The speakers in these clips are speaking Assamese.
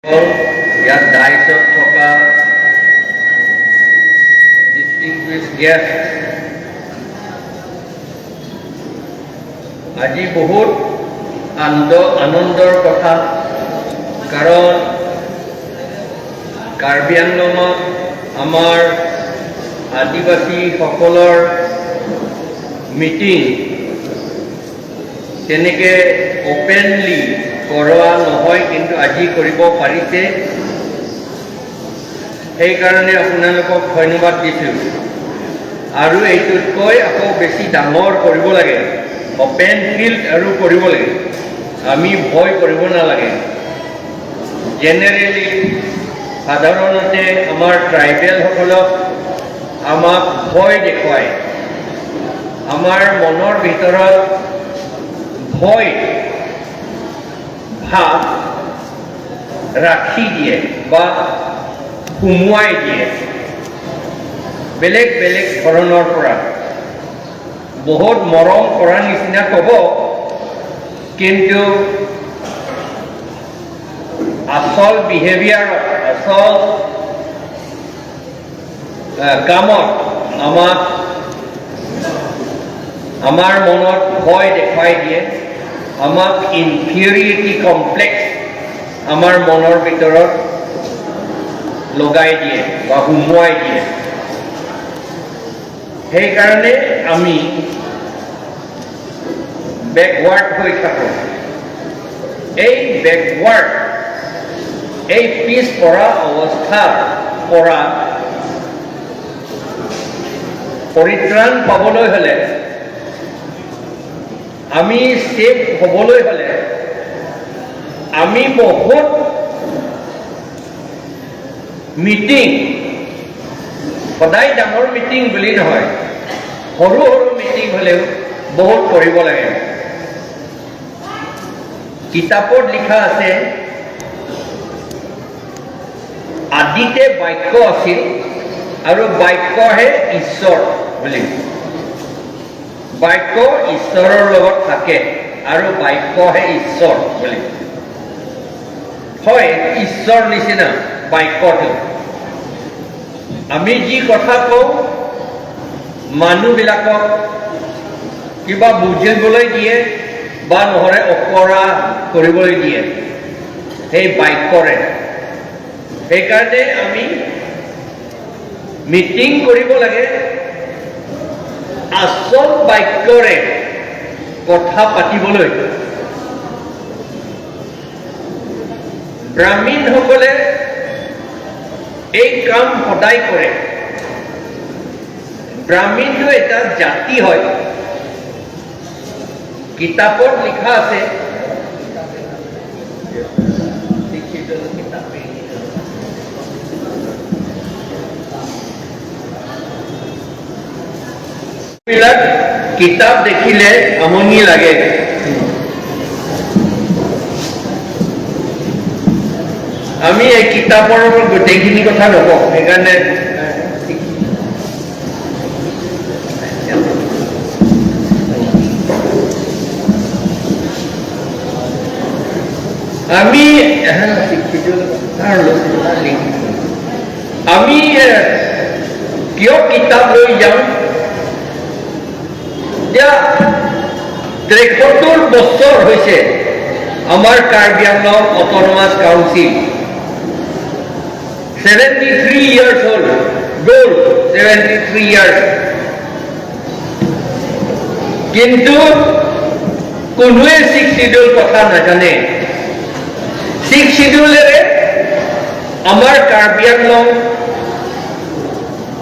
ইয়াত দায়িত্বত থকা ডিষ্টিংগুইছ গেষ্ট, আজি বহুত আনন্দৰ কথা, কাৰণ কাৰ্বি আংলঙত আমাৰ আদিবাসীসকলৰ মিটিং তেনেকৈ অপেনলি কৰোৱা নহয়, কিন্তু আজি কৰিব পাৰিছে। সেইকাৰণে আপোনালোকক ধন্যবাদ দিছোঁ। আৰু এইটোতকৈ আকৌ বেছি ডাঙৰ কৰিব লাগে, অপেন ফিল্ড আৰু কৰিব লাগে, আমি ভয় কৰিব নালাগে। জেনেৰেলি সাধাৰণতে আমাৰ ট্ৰাইবেলসকলক আমাক ভয় দেখুৱায়, আমাৰ মনৰ ভিতৰত ভয় ভাৱ ৰাখি দিয়ে বা সুমুৱাই দিয়ে বেলেগ বেলেগ ধৰণৰ পৰা। বহুত মৰম কৰাৰ নিচিনা ক'ব, কিন্তু আচল বিহেভিয়াৰত, আচল কামত আমাক আমাৰ মনত ভয় দেখুৱাই দিয়ে, আমাক ইনফিৰিয়ৰিটি কমপ্লেক্স আমাৰ মনৰ ভিতৰত লগাই দিয়ে বা সুমুৱাই দিয়ে। সেইকাৰণে আমি বেকৱাৰ্ড হৈ থাকোঁ। এই বেকৱাৰ্ড, এই পিছপৰা অৱস্থাৰ পৰা পৰিত্ৰাণ পাবলৈ হ'লে, আমি ছেফ হ'বলৈ হ'লে আমি বহুত মিটিং, সদায় ডাঙৰ মিটিং বুলি নহয়, সৰু সৰু মিটিং হ'লেও বহুত কৰিব লাগে। কিতাপত লিখা আছে, আদিতে বাক্য আছিল আৰু বাক্যহে ঈশ্বৰ বুলি। বাক্য ঈশ্বৰৰ লগত থাকে আৰু বাক্যহে ঈশ্বৰ বুলি। হয়, ঈশ্বৰ নিচিনা বাক্যটো। আমি যি কথা কওঁ মানুহবিলাকক কিবা বুজিবলৈ দিয়ে বা নহ'লে অকৰা কৰিবলৈ দিয়ে সেই বাক্যৰে। সেইকাৰণে আমি মিটিং কৰিব লাগে, আচল বাক্যৰে কথা পাতিবলৈ। ব্ৰাহ্মীণসকলে এই কাম সদায় কৰে। ব্ৰাহ্মীণটো এটা জাতি হয়, কিতাপত লিখা আছে। বিলাক কিতাপ দেখিলে আমনি লাগে। আমি এই কিতাপৰ গোটেইখিনি কথা নকওঁ, সেইকাৰণে আমি আমি কিয় কিতাপ লৈ যাওঁ? এতিয়া 73 বছৰ হৈছে আমাৰ Karbi Anglong autonomous council, 73 years হ'ল, গ'ল 73 ইয়াৰ্ছ। কিন্তু কোনোৱে ছিক্স শিডিউল কথা নাজানে। ছিক্স শিডিউলেৰে আমাৰ কাৰ্বি আংলং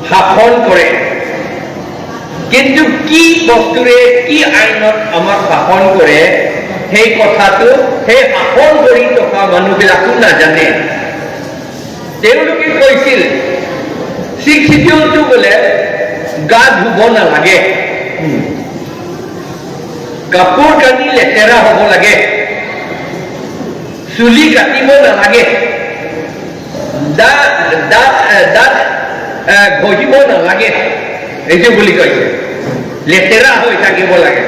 শাসন কৰে, কিন্তু কি বস্তুৰে, কি আইনত আমাক শাসন কৰে সেই কথাটো সেই শাসন কৰি থকা মানুহবিলাকো নাজানে। তেওঁলোকে কৈছিল ছিক্স শিডিউলটো বোলে গা ধুব নালাগে, কাপোৰ কানি লেতেৰা হ'ব লাগে, চুলি কাটিব নালাগে, দাঁত দাঁত ঘঁহিব নালাগে, এইটো বুলি কৈছে। লেতেৰা হৈ থাকিব লাগে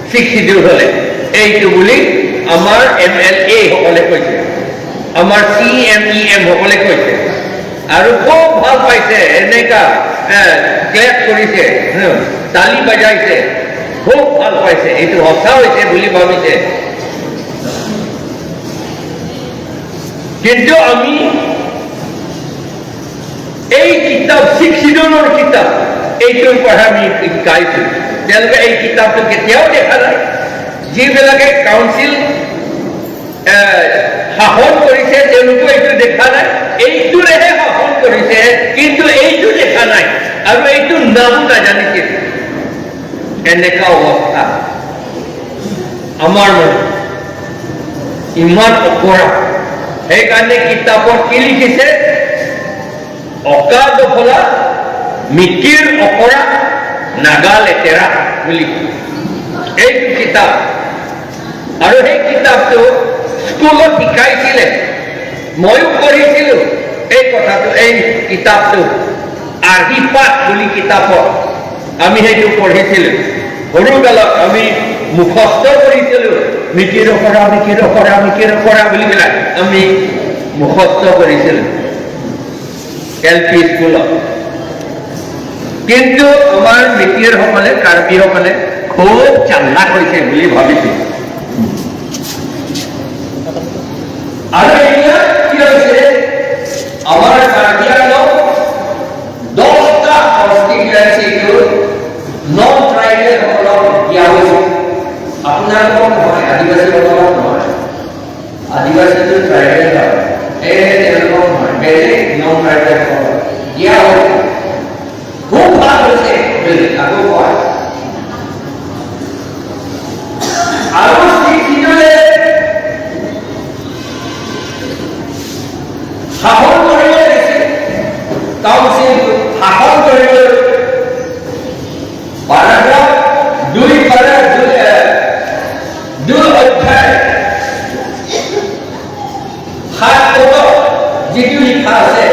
ছিক্স শিডিউল হ'লে, এইটো বুলি আমাৰ এম এল এ সকলে কৈছে। আমাৰ চি এম, ই এম সকলে কৈছে আৰু খুব ভাল পাইছে, এনেকা ক্লেপ কৰিছে, তালি বাজাইছে, খুব ভাল পাইছে, এইটো সঁচা হৈছে বুলি ভাবিছে। কিন্তু আমি এই কিতাপ, ছিক্স চিডুলৰ কিতাপ, এইটোৰ পৰা আমি শিকাইছো। তেওঁলোকে এই কিতাপটো কেতিয়াও দেখা নাই। যিবিলাকে কাউন্সিল শাসন কৰিছে, তেওঁলোকেও এইটো দেখা নাই। এইটোৰেহে শাসন কৰিছে, কিন্তু এইটো দেখা নাই আৰু এইটো নামো নাজানিছিল। এনেকা অৱস্থা আমাৰ মানুহ, ইমান অপৰাধ। সেইকাৰণে কিতাপত কি লিখিছে? অকা দফলা, মিকিৰ অকৰা, নাগা লেতেৰা বুলি এইটো কিতাপ। আৰু সেই কিতাপটো স্কুলত শিকাইছিলে, ময়ো পঢ়িছিলো এই কথাটো। এই কিতাপটো আৰ্হিপাঠ বুলি কিতাপত আমি সেইটো পঢ়িছিলো সৰুকালত। আমি মুখস্থ কৰিছিলো, মিকিৰ অকৰা, মিকিৰ অকৰা, মিকিৰ অকৰা বুলি পেলাই আমি মুখস্থ কৰিছিলো এল পি স্কুলত। কিন্তু আমাৰ মিতিৰসকলে, কাৰ্বিসকলে খুব চাল্লাক হৈছে বুলি ভাবিছিল। আৰু এতিয়া কি হৈছে? আমাৰ কাৰ্বি আংলং 10টা কনষ্টিটুৱেঞ্চিটো নন ট্ৰাইবেলসকলক দিয়া হৈছে। আপোনালোকক নহয়, আদিবাসীসকলক নহয়। আদিবাসীটো ট্ৰাইবেল হয়, সেয়েহে তেওঁলোকক নহয়, বেলেগ নন ট্ৰাইবেলসকলক দিয়া হৈছে। খুব ভাল হৈছে বুলি আকৌ কয়। আৰু ছিক্স শাসন কৰিব লাগিছিল, কাউন্সিল শাসন কৰিবলৈ পাৰাগ্ৰাফ 2, পাৰা 2 অধ্যায় 7 পদত যিটো লিখা আছে,